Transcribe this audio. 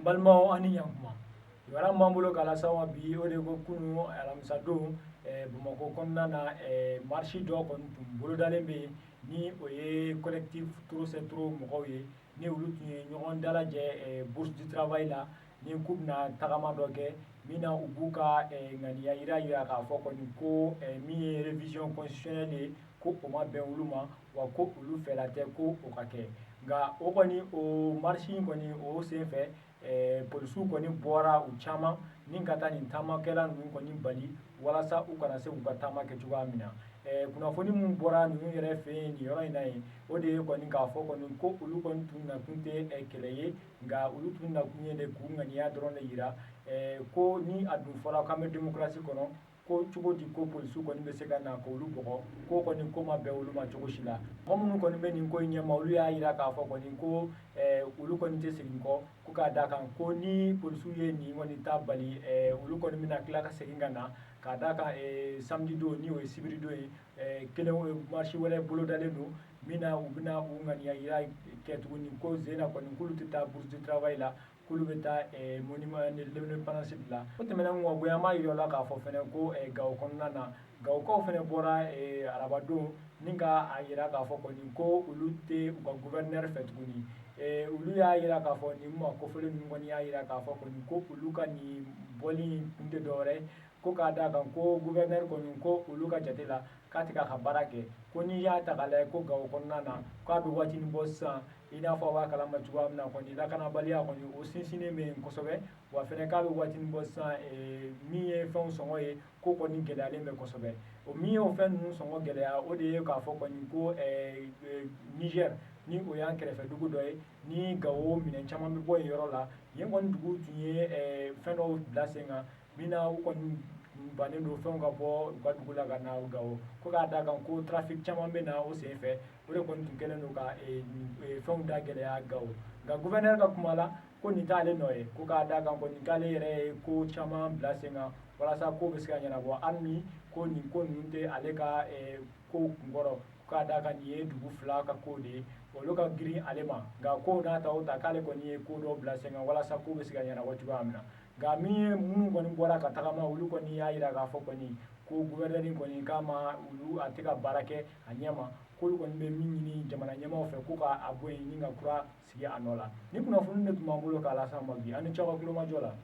An balimaw, an ni ɲankuma. Kibaruya min b'an bolo k'a lase aw ma bi, o de ko kunun alamisadon, Bamakɔ kɔnɔna na, marche dɔ kɔni tun bolodalen bɛ yen, ni o ye collectif trop c'est trop mɔgɔw ye, ni olu tun ye ɲɔgɔn dalajɛ Bourse du Travail la, ni k'u bɛna tagama dɔ kɛ min na u b'u ka ŋaniya yira k'a fɔ kɔni ko min ye révision constitutionnelle ye, ko o ma bɛn olu ma, wa ko olu fɛla tɛ ko o ka kɛ. Nka o kɔni, o marche in kɔni, o senfɛ, polisiw kɔni bɔra u caman ni ka taa nin taamakɛla ninnu kɔni bali walasa u kana se k'u ka taama kɛ cogoya min na. Kunnafoni min bɔra ninnu yɛrɛ fɛ yen nin yɔrɔ in na yen, o de ye kɔni k'a fɔ kɔni ko olu kɔni tun nakun tɛ kɛlɛ ye, nka olu tun nakun ye de k'u ŋaniya dɔrɔn de yira ko ni a dun fɔra k'an bɛ démocratie kɔnɔ, ko cogo di ko polisiw kɔni bɛ se ka na k'olu bugɔ? Ko kɔni ko ma bɛn olu ma cogo si la. Mɔgɔ minnu kɔni bɛ nin ko in ɲɛma, olu y'a yira k'a fɔ kɔni ko olu kɔni tɛ segin kɔ, ko k'a da kan ko ni polisiw ye nin kɔni ta bali, olu kɔni bɛna tila ka segin ka na, k'a da kan samedi don, ni o ye sibiri don ye, kelen marche wɛrɛ bolodalen don min na u bɛna u ŋaniya yira kɛ tuguni, ko zena kɔni k'olu tɛ taa Bourse du Travail la, k'olu bɛ taa monument de l'Indépendance de la. O tɛmɛnen kɔ, bonya b'a yira la k'a fɔ fɛnɛ ko Gawo kɔnɔna na, Gawokaw fɛnɛ bɔra arabadon ni ka a yira k'a fɔ kɔni ko olu tɛ u ka gouverneur fɛ tuguni. Olu y'a yira k'a fɔ nin maa kofɔlen ninnu kɔni y'a yira k'a fɔ kɔni ko olu ka nin bɔli in kun tɛ dɔwɛrɛ ye, ko k'a da kan ko gouverneur kɔni, ko olu ka jate la, k'a tɛ k'a ka baara kɛ, ko n'i y'a ta k'a lajɛ ko Gawo kɔnɔna na, k'a bɛ waatinin bɔ sisan, i n'a fɔ a b'a kalama cogoya min na kɔni, lakanabaliya kɔni o sinsinnen bɛ yen kosɛbɛ, wa fɛnɛ k'a bɛ waatinin bɔ sisan, min ye fɛnw sɔngɔ ye, ko kɔni gɛlɛyalen bɛ kosɛbɛ. O min ye o fɛn ninnu sɔngɔ gɛlɛya, o de ye k'a fɔ kɔni ko Niger, ni o y'an kɛrɛfɛ dugu dɔ ye, ni Gawo minɛn caman bɛ bɔ yen yɔrɔ la, yen kɔni dugu tun ye fɛn dɔw bila sen kan min na u kɔni bannen don fɛnw ka bɔ u ka dugu la ka na Gawo, ko k'a da kan ko trafic caman bɛ na o sen fɛ. O de kɔni tun kɛlen don ka fɛnw da gɛlɛya Gawo. Nka gouverneur ka kuma la, ko nin t'ale nɔ ye, ko k'a da kan kɔni k'ale yɛrɛ ye ko caman bila sen kan walasa ko bɛ se ka ɲɛnabɔ, hali ni ko nin ko ninnu tɛ ale ka ko kunkɔrɔ, k'a da kan nin ye dugu fila ka ko de ye, olu ka girin ale ma. Nka ko n'a ta o ta, k'ale kɔni ye ko dɔ bila sen kan walasa ko bɛ se ka ɲɛnabɔ cogoya min na. Nka min ye minnu kɔni bɔra ka tagama, olu kɔni y'a yira k'a fɔ kɔni ko gouverneur kɔni k'a ma olu, a tɛ ka baara kɛ a ɲɛ ma, k'olu kɔni bɛ min ɲini jamana ɲɛmaaw fɛ, ko k'a bɔ yen ni ka kura sigi a nɔ la. Ni kunnafoni de tun b'an bolo k'a lase aw ma bi. An ni ce aw ka kulomajɔ la.